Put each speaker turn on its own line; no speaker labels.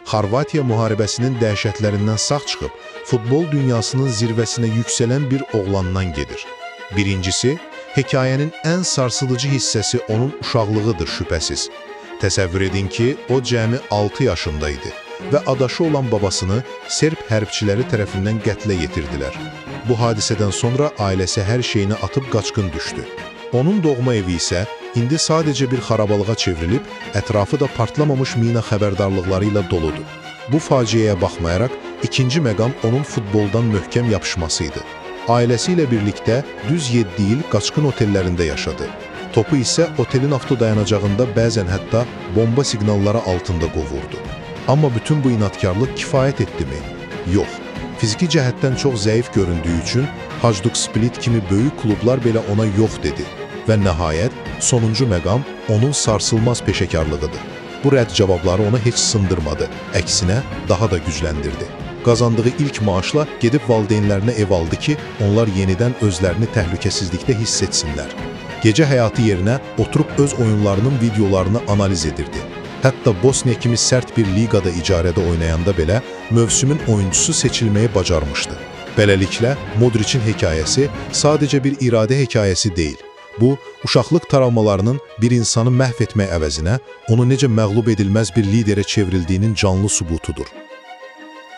Xorvatiya müharibəsinin dəhşətlərindən sağ çıxıb, futbol dünyasının zirvəsinə yüksələn bir oğlandan gedir. Birincisi, hekayənin ən sarsıdıcı hissəsi onun uşaqlığıdır şübhəsiz. Təsəvvür edin ki, o cəmi 6 yaşında idi və adaşı olan babasını Serb hərbçiləri tərəfindən qətlə yetirdilər. Bu hadisədən sonra ailəsi hər şeyini atıb qaçqın düşdü. Onun doğma evi isə indi sadəcə bir xarabalığa çevrilib, ətrafı da partlamamış mina xəbərdarlıqları ilə doludur. Bu faciəyə baxmayaraq, ikinci məqam onun futboldan möhkəm yapışması idi. Ailəsi ilə birlikdə düz 7 il qaçqın otellərində yaşadı. Topu isə otelin avto dayanacağında bəzən hətta bomba siqnalları altında qovurdu. Amma bütün bu inadkarlıq kifayət etdimi? Yox. Fiziki cəhətdən çox zəif göründüyü üçün Hajduk Split kimi böyük klublar belə ona yox dedi. Və nəhayət, sonuncu məqam onun sarsılmaz peşəkarlığıdır. Bu rədd cavabları onu heç sındırmadı, əksinə daha da gücləndirdi. Qazandığı ilk maaşla gedib valideynlərinə ev aldı ki, onlar yenidən özlərini təhlükəsizlikdə hiss etsinlər. Gecə həyatı yerinə oturub öz oyunlarının videolarını analiz edirdi. Hətta Bosniya kimi sərt bir liqada icarədə oynayanda belə mövsümün oyuncusu seçilməyi bacarmışdı. Beləliklə, Modrićin hekayəsi sadəcə bir iradə hekayəsi deyil. Bu, uşaqlıq travmalarının bir insanı məhv etmək əvəzinə onu necə məğlub edilməz bir liderə çevrildiyinin canlı sübutudur.